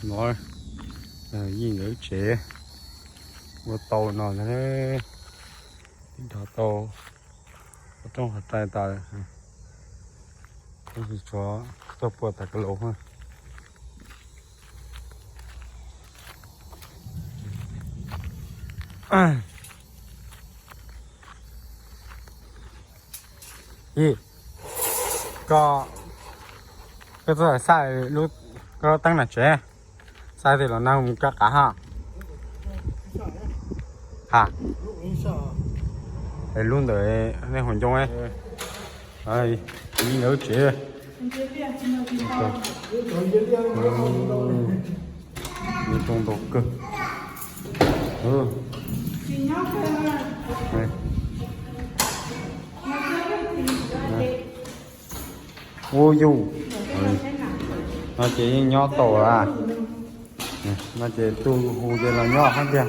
No, Yeej nkawd tsev ua tau no ntag, nrog tau qhov rooj qhov rai tas, tab sis tshuav txoj pua tas ka laus. Yij, koj, koj txhob xav lub, koj lub teeb no tsev, xav tias los nag mus koj qav ha. Ha, es lub ntawm nej hauv ncoo, Yeej nkawd lub tsev. Zoo ntau kawg. Ua yus, no ces yeej nyob tau lawm. No ces tus hu ces los nyob hab tiag.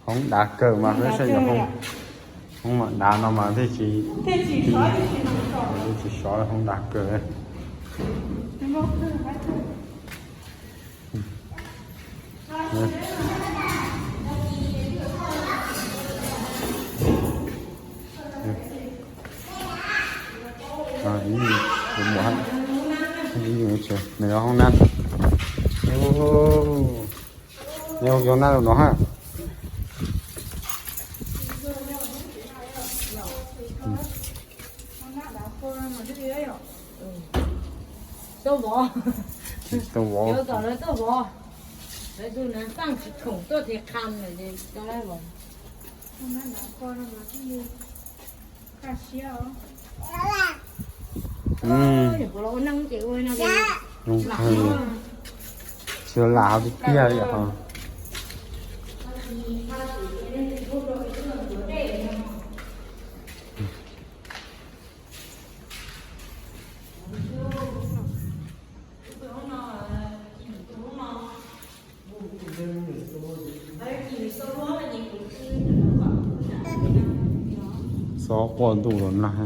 Hoob dav kawg mas, peb saib yog hoob, hoob mas dav no mas thiaj tsis, thiaj tsis sov, hoob dav kawg. Ib, ib, nws hoob nab. Neb hu cov nab no ha. Tau vov. Tau vov. Lawv tus neeg txaj tsis khoom tuaj tiv qha lawm ces tau vov. Kaj siab os. Ua neej ces ua no. Tsis lam hov tiag tiag li os. Xob quaj ntuj los nag.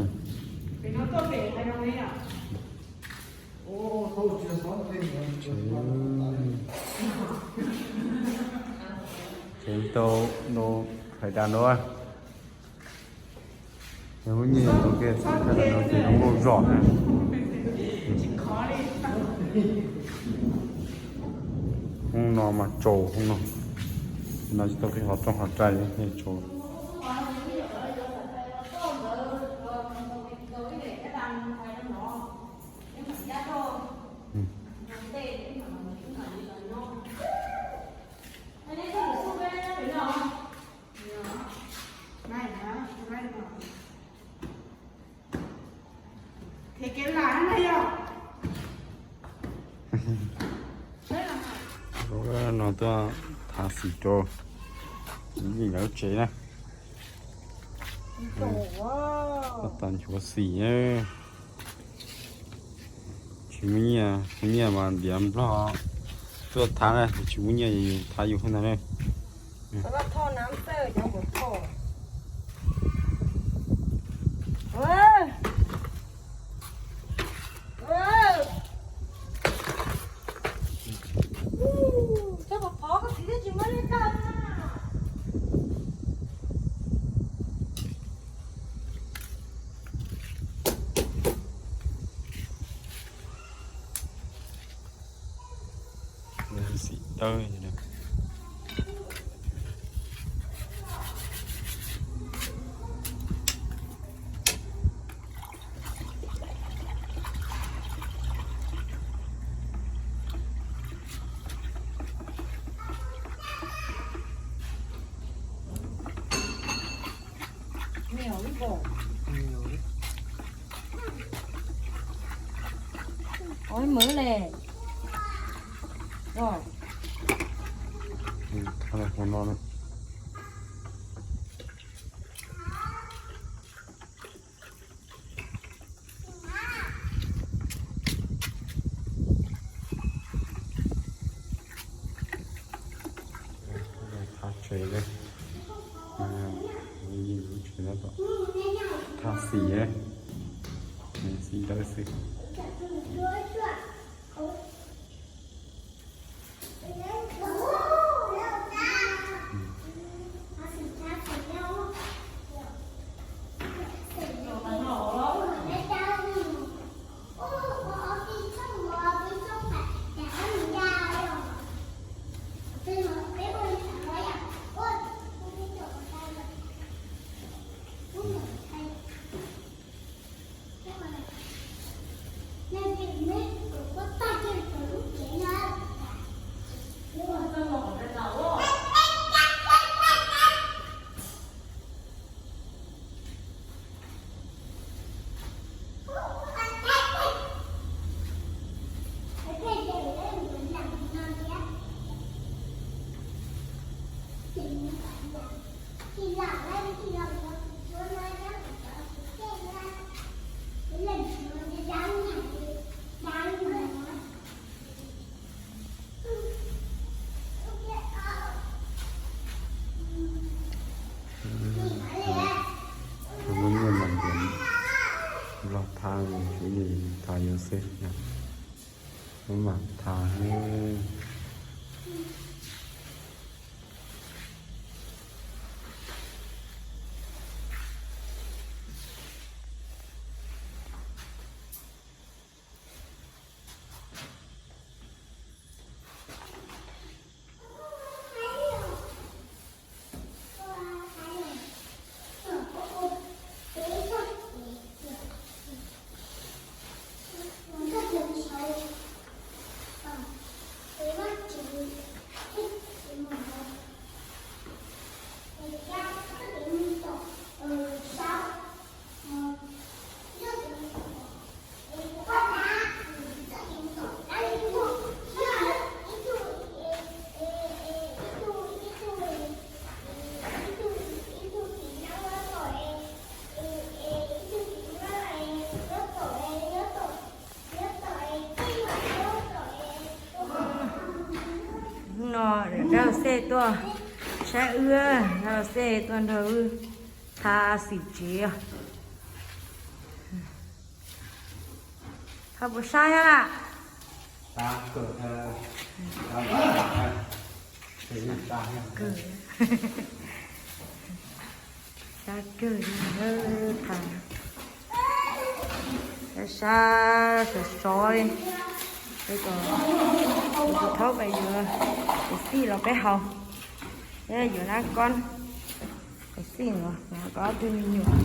Tsev tau no, hais tas no. Yog lub nyiaj tus ke txhib thaj no ces zoo nkauj zog na. Hoob no mas tsaus hoob no. No tsis tau qhib qhov rooj qhov rai, tsaus. No tuaj thav xim rau Yeej nkawd tsev na. Tau tas nchuav xim. Tsis muaj nyiaj, muaj nyiaj mas ntiav nplog tuaj thav na, tsis muaj nyiaj yus thav yus ntag na. Xim tawb. Ua mawv le. Ua no. Lub tsev no thaj xim, xim dawb xwb. Muab nyiaj mas ntiav los tha, tsuav yim tha yuav xwb, muab mam tha. Hnub no dab laug Xej tuaj saib wb, dab laug Xej tuaj nrog wb tha xim tsev os. Tha puas sab thiab lawm? Sab kawg, sab kawg, tha sab sab sov sov li. Ces kom tus thaub pem yuav cov xij los peb haus, thiab yuav lab kob, cov xij los kom ob tug me nyuam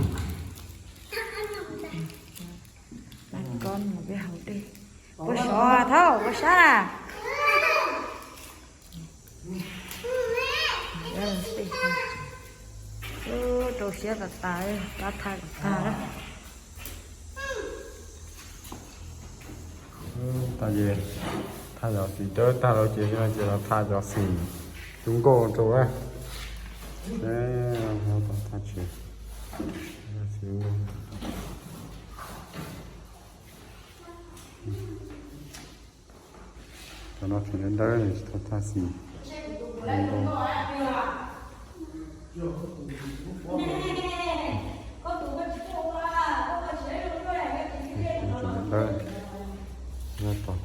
lab kob los peb haus dej. Puas sov thaub, puas sab? Rau siab tas tas, pab tha kom tag. Tag ces tha cov xim dawb tag lawm ces, ces los tha cov xim zoo nkauj rau. Tha tsev, xim zoo nkauj. Cov no tseem dawb dawb, tsis tau tha xim. Tseem dawb dawb, nyob tod.